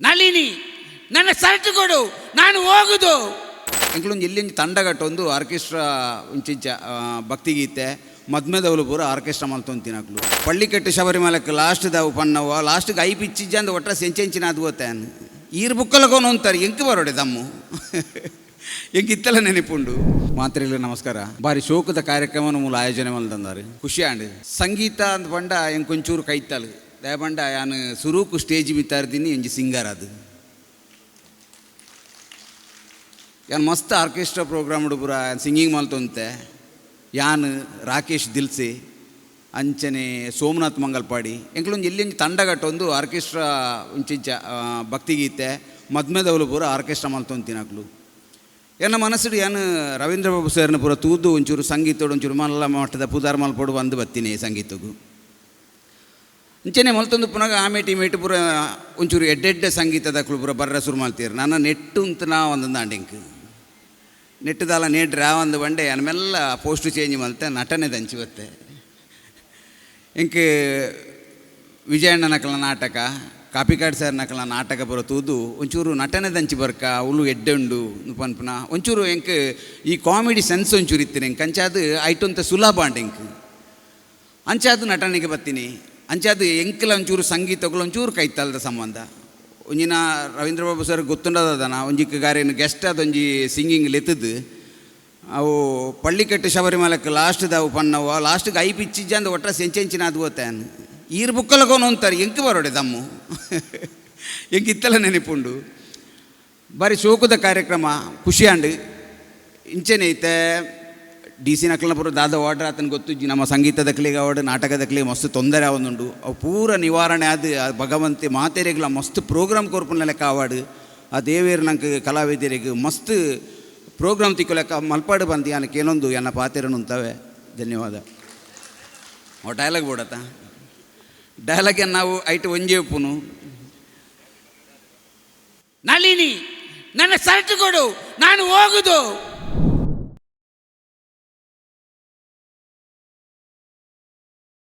ನಳಿನಿ, ನನ್ನ ಶರ್ಟ್ ಕೊಡು, ನಾನು ಹೋಗುದು. ಎಂಕ್ಲೊಂಜಿ ಎಲ್ಲಿಂಜಿ ತಂಡಗಟ್ಟೊಂದು ಆರ್ಕೆಸ್ಟ್ರಾ ಇಂಚಿಂಚ ಭಕ್ತಿಗೀತೆ ಮದ್ಮೆದವಲು ಪೂರ ಆರ್ಕೆಸ್ಟ್ರಾ ಮಲ್ತೊಂತಿನಕ್ಲು. ಪಳ್ಳಿಕಟ್ಟು ಶಬರಿಮಲಕ್ಕೆ ಲಾಸ್ಟ್ ದಾವು ಪನ್ನವ ಲಾಸ್ಟ್ಗೆ I ಪಿಚ್ಚಿಜ್ಜಂದು ಒಟ್ಟ ಸೆಂಚೆಂಚಿನ ಅದು ಗೊತ್ತಾನು ಈರ್ ಬುಕ್ಕಲಕೋನು ಅಂತಾರೆ. ಎಂಕ್ ಬರೋಡೆ ದಮ್ಮು ಎಂಕ್ ಇತ್ತಲ ನೆನಪುಂಡು. ಮಾತ್ರೆಗಳು ನಮಸ್ಕಾರ. ಬಾರಿ ಶೋಕದ ಕಾರ್ಯಕ್ರಮನ ಮೂಲ ಆಯೋಜನೆ ಮಲ್ತಂದಾರು, ಖುಷಿ ಆಂಡ್. ಸಂಗೀತ ಅಂದ್ ಪಂಡ ಎಂಕ್ ಒಂಚೂರು ಕೈತಲ್. ದಯ ಪಂಡ ಯಾನ್ ಸುರೂಕು ಸ್ಟೇಜ್ ಮಿತ್ತಾರ್ದಿನಿ ಎಂಜಿ ಸಿಂಗರ್ ಅದು. ಯಾನ್ ಮಸ್ತ್ ಆರ್ಕೆಸ್ಟ್ರಾ ಪ್ರೋಗ್ರಾಮ್ ಪೂರ ಸಿಂಗಿಂಗ್ ಮಲ್ತೊಂತೆ. ಯಾನ್ ರಾಕೇಶ್ ದಿಲ್ಸೆ, ಅಂಚನೆ ಸೋಮನಾಥ್ ಮಂಗಲ್ಪಾಡಿ, ಎಂಕ್ಲೊಂಜಿ ಎಲ್ಲಿಂಜಿ ತಂಡಗಟ್ಟೊಂದು ಆರ್ಕೆಸ್ಟ್ರಾ ಇಂಚಿಂಚ ಭಕ್ತಿಗೀತೆ ಮದ್ಮೆದವಲು ಪೂರ ಆರ್ಕೆಸ್ಟ್ರಾ ಮಲ್ತೊಂತಿನಕ್ಲು. ಎನ್ನ ಮನಸ್ಸುಡು ಯಾನ್ ರವೀಂದ್ರ ಬಾಬು ಸರ್ನ ಪೂರ ತೂದು ಒಂಚೂರು ಸಂಗೀತೋಡು ಒಂಚೂರು ಮಲ್ಲ ಮಟ್ಟದ ಪುದಾರ್ ಮಲ್ಪೊಡು ಬಂದು ಬತ್ತೀನಿ ಸಂಗೀತಗು. ಇಂಚನೆ ಮಲ್ತೊಂದು ಪುನಗ ಆಮೇಟಿ ಮೇಟು ಪೂರ ಒಂಚೂರು ಎಡ್ಡೆಡ್ಡೆ ಸಂಗೀತದಕ್ಲು ಪೂರ ಬರ್ರ ಶುರು ಮಲ್ತೀರು. ನನ್ನ ನೆಟ್ಟು ಉಂತು ನಾ ಒಂದು ದಾಂಡಿಂಕ್ ನೆಟ್ಟುದಾಲ ನೇಡ್ರೆ ಆ ಒಂದು ಬಂಡೆ ಮೆಲ್ಲ ಪೋಸ್ಟ್ ಚೇಂಜ್ ಮಲ್ತೆ ನಟನೆ ದಂಚಿ ಬತ್ತೆ. ಇಂಕ್ ವಿಜಯಣ್ಣನಕಲ ನಾಟಕ, ಕಾಪಿಕಾಡ್ ಸರ್ ನಕಲ ನಾಟಕ ಪೂರ ತೂದು ಒಂಚೂರು ನಟನೆ ದಂಚಿ ಬರ್ಕ ಅವಳು ಎಡ್ಡೆ ಉಂಡು ಪನ್ಪುನ ಒಂಚೂರು ಎಂಕ್ ಈ ಕಾಮಿಡಿ ಸೆನ್ಸ್ ಒಂಚೂರು ಇತ್ತಿನ ಎಂಕ್. ಅಂಚಾದ್ ಐಟೊಂತ ಸುಲಭ ಅಂಡ್ ಎಂಕ್. ಅಂಚಾದ್ ನಟನೆಗೆ ಬತ್ತೀನಿ. ಅಂಚಾದ್ ಎಂಕ್ಲ ಒಂಚೂರು ಸಂಗೀತಗಳು ಒಂಚೂರು ಕೈತಲ್ದ ಸಂಬಂಧ. ಒಂಜಿನ ರವೀಂದ್ರ ಬಾಬು ಸರ್ ಗೊತ್ತುಂಡದನ ಒಂಜಿಕ್ ಗಾರೇನು ಗೆಸ್ಟ್ ಅದೊಂಜಿ ಸಿಂಗಿಂಗ್ ಲೆತ್ತದು ಅವು ಪಳ್ಳಿಕಟ್ಟು ಶಬರಿಮಲಕ್ಕೆ ಲಾಸ್ಟ್ ದಾವು ಪನ್ನವ ಲಾಸ್ಟ್ಗೆ I ಪಿಚ್ಚಿಜ್ಜಂದು ಒಟ್ಟ ಸೆಂಚೆಂಚಿನ ಅದು ಗೊತ್ತಾನು ಈರ್ ಬುಕ್ಕಲಕೋನು ಅಂತಾರೆ. ಎಂಕ್ ಬರೋಡೆ ದಮ್ಮು ಎಂಕ್ ಇತ್ತಲ ನೆನಪುಂಡು. ಬಾರಿ ಶೋಕದ ಕಾರ್ಯಕ್ರಮ, ಖುಷಿ ಆಂಡ್. ಇಂಚೆನೆ ಐತೆ ಡಿ ಸಿ ನಕ್ಲನ ಪೂರ ದಾದ ವಾರ್ಡರ್ ಆತನ ಗೊತ್ತುಜ್ಜಿ. ನಮ್ಮ ಸಂಗೀತದಕ್ಲಿಗೆ ಅವಾರ್ಡ್ ನಾಟಕದಕ್ಲಿಗೆ ಮಸ್ತ್ ತೊಂದರೆ ಆವೊಂದುಂಡು. ಅವು ಪೂರ ನಿವಾರಣೆ ಆದ್ ಆ ಭಗವಂತೆ ಮಾತೆರೆಗ್ಲ ಮಸ್ತ್ ಪ್ರೋಗ್ರಾಮ್ ಕೊರ್ಪುನ ಲೆಕ್ಕ ಅವಾರ್ಡ್. ಆ ದೇವೇರ್ ನಂಗೆ ಕಲಾವಿದರಿಗೆ ಮಸ್ತ್ ಪ್ರೋಗ್ರಾಮ್ ತಿಕ್ಕು ಲೆಕ್ಕ ಮಲ್ಪಾಡು ಬಂದು ಯಾನ ಕೇನೊಂದು ಎನ್ನ ಪಾತೆರನುಂತವೆ. ಧನ್ಯವಾದ. ಓ ಡೈಲಾಗ್ ಬೋಡತ್ತ ಡೈಲಾಗ್ ನಾವು ಐಟ್ ಒಂಜೇ ಉಪ್ಪುನು. ನಳಿನಿ, ನನ್ನ ಶರ್ಟ್ ಕೊಡು, ನಾನು ಹೋಗುದು.